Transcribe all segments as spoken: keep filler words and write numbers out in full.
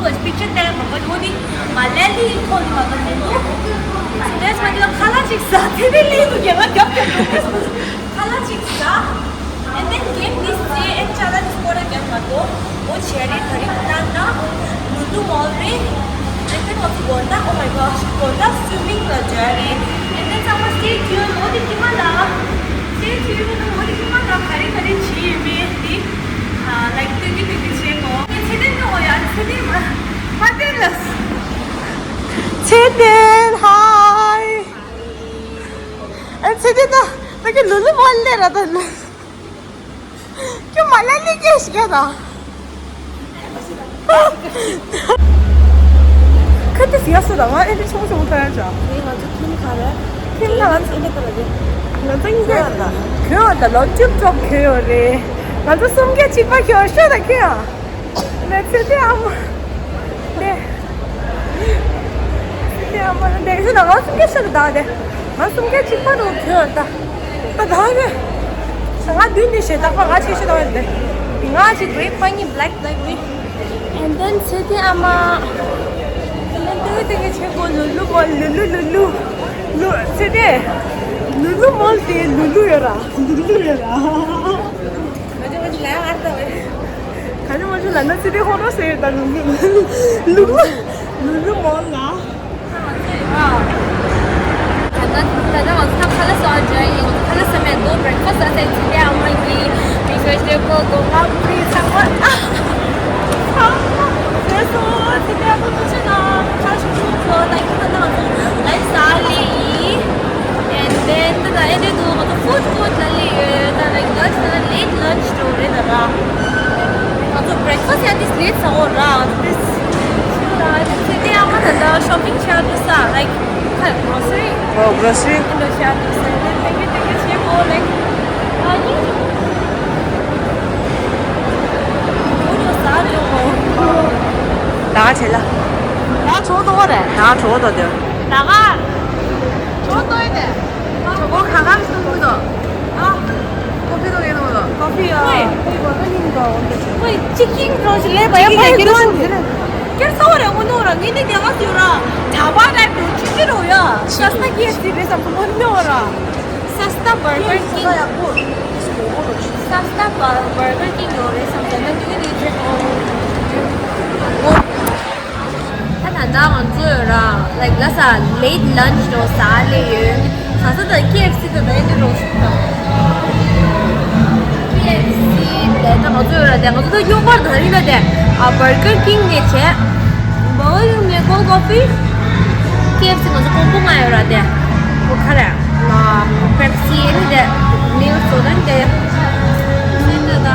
ལ་པིག་ཅར་བལྟས་མ་གོ་འོ་དེ་མ་ལས་ལི་ཡིན་ཐོག་ནི་མ་གོ་མི་འདུག་དེ་ནས་མ་དེ་ལ་ཁ་ལག་ཅིག་ཟ་དེ་ནས་ལི་འདུག་རྒྱ་ང་རྒྱབ་རྒྱབ་འདུག་ཁ་ལག་ཅིག་ཟ། And then game this day and challenge for a game མ་གོ་འོ་བྱས་རེད། ད་རིང་ལྟར་ན་ལུ་ལུ་མོལ་རེད། And then also དགོང་དག oh my gosh དགོང་དག་སུའི་མིང་ལ་སྦྱར་རེད། And then ཚང་མ་stay tuned འོ་དེ་ཀྱི་མ་ལ། Stay tuned འོ་དེ་ཀྱི་མ་ལ་ག་རེ་ག་རེ་བྱེད་ཡོད་མེད་དེ། ཨ་like སྟོན་གྱི་སྟོན་གྱི་བྱེད་དགོས། ཚེ་བརྟན་ནོ་ཡ་ཚེ་བརྟན་མ་མ་བརྟན་ལ། ཚེ་བརྟན་ཧའི། ཨ་ཚེ་བརྟན་ད་ད་གི་ལུ་ལུ་མོལ་ལེ་ར་ད་ལུ། ཁྱོད་མ་ལ་ལི་ཀེ་ཤི་ཀ་ད། ཁ་ཏི་སི་ཡ་སུ་ད་ང་ཨེ་འདྲ་ཆུང་ཆུང་ཐོན་ཡ་ཅག་ངས་ང་ཚོ་ཁྱིམ་ག་རེད། ཁྱིམ་ལ་ང་ཚོ་ཨེ་འདྲ་ད་རེད། ང་ཚོ་ཨིན་གྱི་གྱོན་ཡོད་ད་ལོ་ཅུབ་ཅོབ་གྱོན་ཡོད་རེད། ང་ཚོ་སུམ་ཀའི་གཅིག་པ་གྱོན་ཤོད་ད་ཁྱོད་ཡ། ལེ་ཚེ་དེ་ཨ་མ། ལེ། ཚེ་དེ་ཨ་མ་ལེ་ཚེ་ད་ང་སུམ་ཀའི་ཤོད་ད་ད་དེ། ང་སུམ་ཀའི་གཅིག་པ་རུ་གྱོན་ཡོད་ད། ད་ད་གི་ང་བདུན་ནས་ཞེ་དྲག་པ་ང་ཆེ་ཤོས་དང་ཡོད་དེ། ང་ཅིག་རེད་ཕ་ཉི་black black རེད། And then ཚེ་ཐེ་ཨ་མ། And then ཏེ་ཏེ་ཆེ་གོ་ལུ་ལུ་མོ་ལུ་ལུ་ལུ་ལུ། ལུ་ཚེ་ཐེ། ལུ་ལུ་མོ་དེ་ལུ་ལུ་ཡོད་ར་ལུ་ལུ་ཡོད་ར། ག་ནི་མ་ཞུ་ལ་ན་ཚེ་ཐེ་ཧོ་རོ་ཟེར་ཡོད་ད་ལུ་ལུ་ལུ་ལུ་ལུ་མོ་ལ། ད་ལྟ་ང་ཚོ་ཁ་ལག་ཟ་བར་འགྲོ་ཡ་ཡིན། ཁ་ལག་ཟ་མེད་དོ། breakfast ཟ་ཚེ་ཚེ་དེ་ཨ་མ་གིས་mixed vegetable སྒོ་ང་པུ་རི་ཚང་མ་ཚང་མ་བཟོས་སོང་། ཚེ་དེ་ཨ་མ་ཐུགས་རྗེ་གནང་། ཁ་ཤུ་ཤུ་ཚོ་ད་ཡིན་ན་ང་ཚོ་ལའི་ཟ་ལེ་ཡིན། And then ད་ད་ཨེ་འདྲེ་དུ་ང་ཚོ་food court ལ་ལེ་ཡོད། ད་like lunch ད་late lunch འགྲོ་རེད་ད་ར། ང་ཚོ་breakfast ཡ་this late ཟ་འོ་ར། This ཚེ་དེ་ཨ་མ་ད་ད་shopping བྱ་དུ་ས་like ཁ་grocery ཨོ་grocery ཨ་འདྲ་བྱ་དུ་ས་དེ་ཏེང་གེ་ཏེང་གེ་བྱེད་དགོ་like ཨ་ནི་ཨོ་ཡོ་ས་ཡོ་གོ་ད་ག་བྱེད་ལ། ད་གྲོ་དོ་རེད། ད་གྲོ་དོ་དེ། ད་ག་གྲོ་དོ་ཡི་དེ། གྲོ་གོ་ཁ་ཁ་སུ་མི་དོ། ཨ། ཀོ་ཕི་དོ་ཡེ་དོ་དོ། ཀོ་ཕི་ཨ། ཀོ་ཕི་བ་ཀ་ཉིན་དོ་འོན་ཏེ། ཀོ་ཅི་ཀིང་ཁྲོ་ཞིག་ལས་པ་ཡ་ཕ་ཡི་དོ་ཨ་ནི། ཁྱེར་སོ་རེ་ངོ་ནོ་ར་ངེ་ནི་དེ་ང་སུ་ར། ད་པ་ལ་དོ་ཅི་ཅི་རོ་ཡ། ཤ་སྟག་གི་སི་རེ་སམ་ངོ་ནོ་ར། Sasta Burger King. Sasta Bur- Burger King ཡོད་རེད་བསམ་ད་ན་དུས་རེད་ཅེ་གོ་ད་ད་ད་ང་ཚོ་ཡོད་ར་like ལ་ས་late lunch དོ་ཟ་ལེ་ཡོད། ས་ས་ད་ཀེ་ཨེཕ་སི་ད་ད་ཡིན་རོ་ཤུ་ད། ཀེ་ཨེཕ་སི་ད་ད་ང་ཚོ་ཡོད་ར་ད་ང་ཚོ་ད་ཡོང་པར་ད་རིང་ལ་ད་ཨ་Burger King ནས་བྱས། Bowling ནས་cold coffee། ཀེ་ཨེཕ་སི་ང་ཚོ་ཀོང་པོ་ང་ཡོད་ར་དེ། ཁོ་ཁ་ར། ང་Pepsi ཨེ་ནི་དེ། Milk soda ནི་དེ། སེ་ད་ད། ང་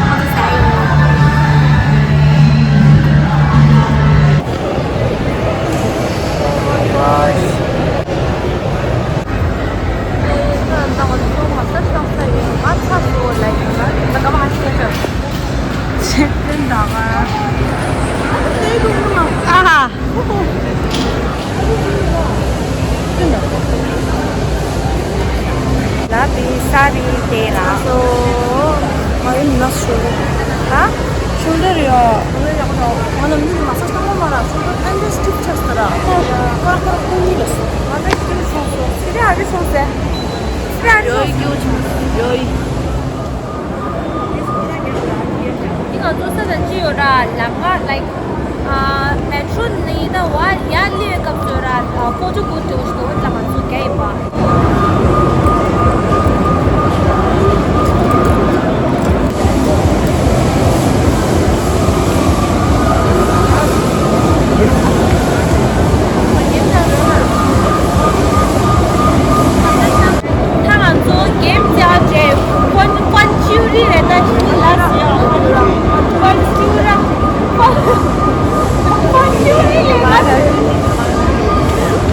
ཚོ་ཟ་ཡོད། ལ་བི་ས་རི་དེ་ར། སོ། ང་ཡིན་ན་ཤོ་ལེ། ཧ། ཤོ་ལེ་རེད་ཡ། ང་ལ་མི་མ་ས་སྟོང་མ་ར་ཤོ་ལེ་ཨན་ཌར་སི་ཊིབ་ཆགས་ས་ར། ཀར་ཀར་ཁོང་གཉིས་ལ་སོ། ང་ལ་ཡིན་ན་ཤོ་སོ། སི་རི་ཨ་རི་སོང་སེ། སི་རི་ཨ་རི་སོང་སེ། ཡོ་ཡོ། འདི་ང་ཚོ་ས་ད་ཅི་ཡོད་ར་ལམ་ཁ་like ཨ་མེ་ཊྲོ་ནི་ད་བ་ཡ་ལི་བའི་སྐབས་སུ་ར་ལ་ཀོ་ཅོ་གུ་ཏོ་ཤི་ཏོ་ད་ང་ཚོ་ག་ཡི་པ། ད་ང་ཚོ་གེམ་རྒྱག་རྗེས་ཕོན་ཕོན་ཅུ་རི་རེད་ད་ཞིག་ལ་སི་ཡ་ཕོན་ཅུ་ར་ཕོན་ཕོན་ཅུ་རི་རེད་ད་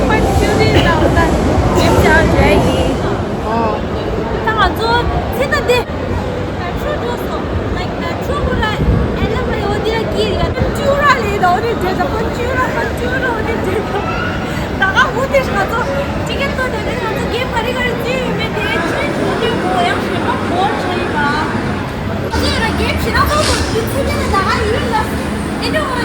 ཕོན་ཅུ་རི་ལ་ད་གེམ་རྒྱག་རྗེས་ཡིན། ད་ང་ཚོ་ཚེ་ད་འདི། མེ་ཊྲོ་འགྲོ་སོང་། ལའིཀ་མེ་ཊྲོ་ཁོ་ར་ཨེ་ལ་མ་ཡོད་འདི་ལ་སྐྱིད་རེད། ཅུ་ར་ལས་ད་འོ་དེ་འདྲེ་ད་ཁོ་ཅུ་ར་ཁོ་ཅུ་ར་འོ་དེ་འདྲེ་ད། ད་ག་ཧུ་དེ་ང་ཚོ་ཊི་ཀེ་ཊི་ཐོབ་དེ་ང་ཚོ་གེམ་ག་རེ་ག་རེ་རྩེ་ཡོད་མེད་དེ་ཆུ་ཆུ་དེ་མོ་ཡང་ཞེ་པོ་བོར་ཆ་ཡིན་པ། ང་ཚོ་ཡོད་ར་གེམ་ཞེ་ན་ཚོགས་དུ་དུས་ཚོད་ཀྱི་ནང་ད་ག་ཡུལ་ལ་ཨེ་འདྲ་བ་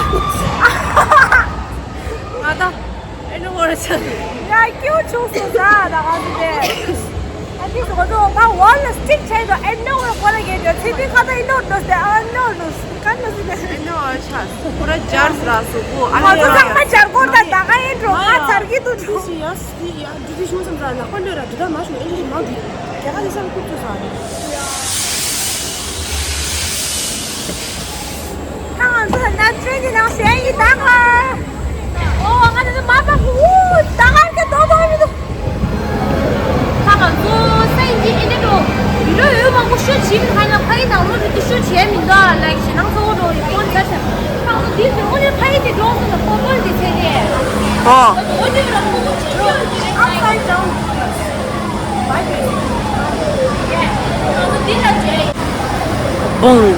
ང་ད་ཨེ་ནོ་ཧོར་ཆ། ཡ་ཀྱུ་ཆུང་སོང་ཟ་ད་ག་ཟི་དེ། ཨ་ནི་སོ་སོ་ང་ཝོལ་ལ་སི་ཊིག་བྱས་དོ་ཨེ་ནོ་ཧོར་ཁོ་ན་གེ་དོ་ཚེ་ཏི་ཁ་ད་ཨེ་ནོ་ཏོ་སྟེ་ཨ་ནོ་ཏོ་ཀན་ནོ་སི་དེ། ཨེ་ནོ་ཧོར་ཆ་ཁོ་ར་ཇར་སི་ར་སོ་གོ་ཨ་ང་ནི་ཚོ་ཚང་མ་ཇར་གོ་ད་ད་ག་ཨེ་འགྲོ་ང་ཚར་གི་དུ་འགྲོ། ཡ་སི་ཡ་འདི་དེ་ཤོང་སམ་ཟ་ལག་པ་འདོད་ར་འདི་ད་མ་ཤོང་ཨེ་འདི་མ་འདི་རྒྱ་ག་དེ་སམ་ཁུག་ཚོ་ཟ་རེད། ད་ང་ཚོ་ནག་ཆུ་གི་ནང་ཞེན་ཡིན་ད་ག་ཨོ་ང་ཚོ་མ་པ་ཧུ་ད་ག་གི་དོ་དོ་མི་འདུག་ད་ང་ཚོ་སེང་གི་ཨེ་འདྲ་འགྲོ་ལོ་ཡོད་མང་པོ་ཤོད་བྱིན་ཁ་ན་ཕ་ཡི་ནང་ལོ་རི་དུ་ཤོད་བྱས་མི་འདུག་ལ་ཞེ་ནང་ཚོ་འགྲོ་ཡི་ཀོན་ཚ་ཤ་ད་ང་ཚོ་དེ་ཚོ་ཨོ་ནི་ཕ་ཡི་དེ་འགྲོ་སོང་ན་ཕོ་ཕོ་དེ་ཚེ་དེ་ཨོ། Boom.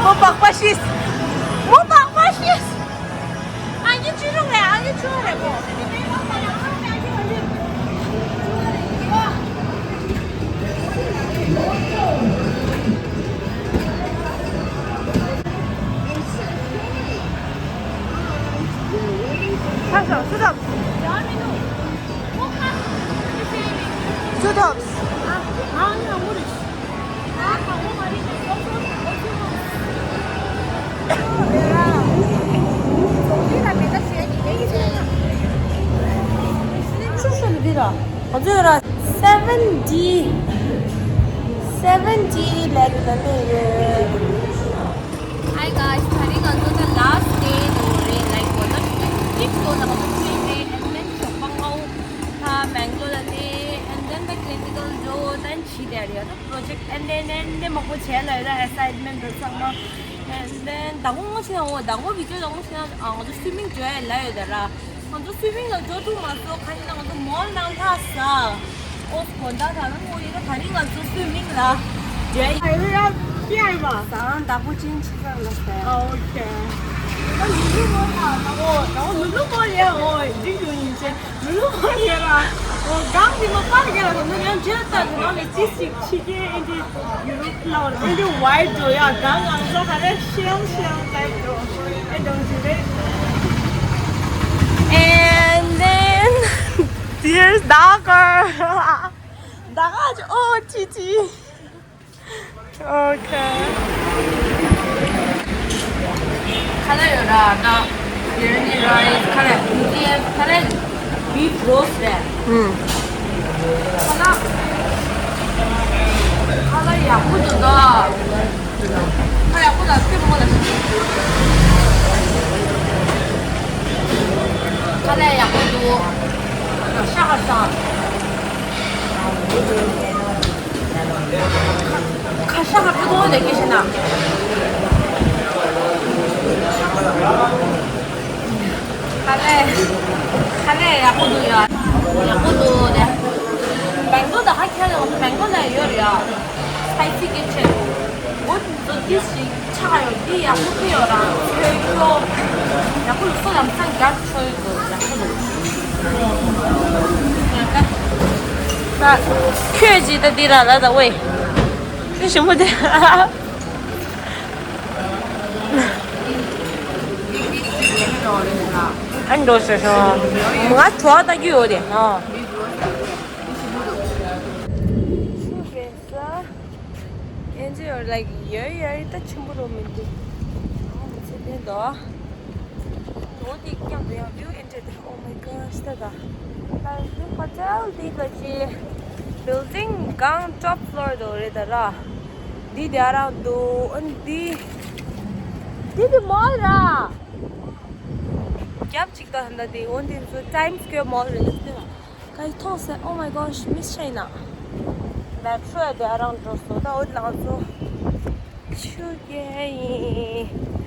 མོ་སྦག་པ་ཤིས། མོ་སྦག་པ་ཤིས། ཨ་ཡེ་ཅི་རུང་རེད། ཨ་ཡེ་ཅི་རུང་རེད་གོ། ཁ་ཤོག་སུ་ཐབ། སུ་ཐབ། ཨ་ཨ་ནི་ཨ་མོ་རེད། seven D, seven D ལ་ལ་ལ། Hi guys, ད་རིང་ང་ཚོ་ད་last day དུ་རེད། like ང་ཚོ་trip དུ་ད་ང་ཚོ་ཚུན་རེད། And then ཞོགས་པ་ང་ཚོ་ད་Mangalore ལ་བསྡད། And then the clinical འགྲོ། Then ཕྱི་དེ་རེད། ད་project and then and then མང་པོ་བྱས་ལ་ཡོད། ད་assignment དང་ཚང་མ། And then ཟླ་ངོ་ཆེ་འོ། ཟླ་ངོ་བི་ཅོ་ཟླ་ངོ་ཆེ་ཨ་ང་ཚོ་swimming འགྲོ་ཡ་ལ་ཡོད་ད་ར། ང་ཚོ་swimming ལ་འགྲོ་ཐུབ་མ་སོང་། ག་ཡིན་ན་ང་ཚོ་mall ནང་ལྷག་ས། ཨོ་དགོང་དག་ད་རང་ངོ་ཡིན་ན་ད་རིང་ང་ཚོ་swimming ལ་འགྲོ་ཡ། ཟ་ཁང་བདག་པོ་ཅན་ཆི་ཟ་ལ་ཟ། ཨ་ཨོ་ཁེ། ད་ལུ་ལུ་མོ་ལ་ད་ཨོ་ད་ཨོ་ལུ་ལུ་མོ་ལ་ཨོ་འགྲིག་འགྲོ་ཡིན་ཅེ། ལུ་ལུ་མོ་ལ་ཨོ་གང་དེ་མ་པར་ག་ལ་ད་ང་ཡང་འཇལ་ད་དེ་ནང་ལ་ཅི་ཞིག་ཕྱི་རྒྱལ་ཨེ་འདྲི། ལའོ་ཨེ་འདྲི་white འགྲོ་ཡ། གང་ང་ཚོ་ཧ་རེ་ཤེལ་ཤེལ་ཊའིབ་འགྲོ་ཨེ་འགྲོ་ཞིག་རེད། And then there's Dagar. Dagar, oh, Titi. Okay. ཁ་ལག་ཡོད་ར། ད་བི་རི་ཡ་ནི་རའི་སི། ཁ་ལག་བི་ཏི་ཨེཕ། ཁ་ལག་བིབ་རོ་སི་ཊི་རེད། ཨུམ། ཁ་ལག་ཁ་ལག་ཡག་པོ་འདུག་ད། ཁ་ཡག་པོ་ལ་སྐྱིད་མོ་ལ། ཁ་ལག་ཡག་པོ་འདུག་ཤ་ཁ་ཤ། ཁ་ཤ་ཁ་ཕྲུ་གུ་ལས་ཀྱི་ཤེ་ན། ཁ་ལག་ཁ་ལག་ཡག་པོ་འདུག་ཡ། ཡག་པོ་འདུག་ནས། མེང་གོ་ད་ཧ་ཁྱེར་ཡོང་། མེང་གོ་ལ་ཡོད་རེད་ཡ། སི་པའི་སི་ཀི་ཆེན། འོ་འདི་ཅིག་ཆགས་ཡོད། འདི་ཡག་པོ་ཁེ་ཡོད་ར། ཚོས་ཁྱོ། ཡག་པོ་ལུགས་སྲོལ་ལམ་སང་རྒྱ་ཆོས་དགོས། ཡག་པོ་འདུག་ད་ཁྱོད་ཀྱིས་ད་འདི་ར་ལ་ད་ཝེ། དེ་ཞིམ་པོ་དེ། ཨ་འགྲོ་ཤོག་ཤོག་ང་གྲོགས་ལྟ་རྒྱུ་ཡོད་རེད་ཨ། ཆུ་བེ་ས། ཨེན་ཇི་ཡོད་ལ་ཡོད་ཡོད་ད་ཆེན་པོ་རོ་མི་འདུག་ཚེ་འདི་འདུག་འོ་དེ་རྐྱང་དུ་ཡང་view enjoy དེ། Oh my gosh ད་ད། ད་དེ་ཧོ་ཊེལ་དེ་ག་ཅི། building སྒང་top floor དུ་རེད་ད་ར། འདི་དེ་ཨ་རང་འདུག་ཨ་ནི་འདི། འདི་དེ་mall ར། རྒྱབ་ཅིག་ད་ཧན་ད་དེ་འོ་འདི་ཚོ་Times Square mall རེད་ད་དེ་ར། ག་ཡི་མཐོང་སེ། Oh my gosh miss བྱས་ན། Metro དེ་ཨ་རང་འགྲོ་སོང་ད། འོ་དེ་ལ་ང་ཚོ། ཆུ་རྐྱལ་ཡིན།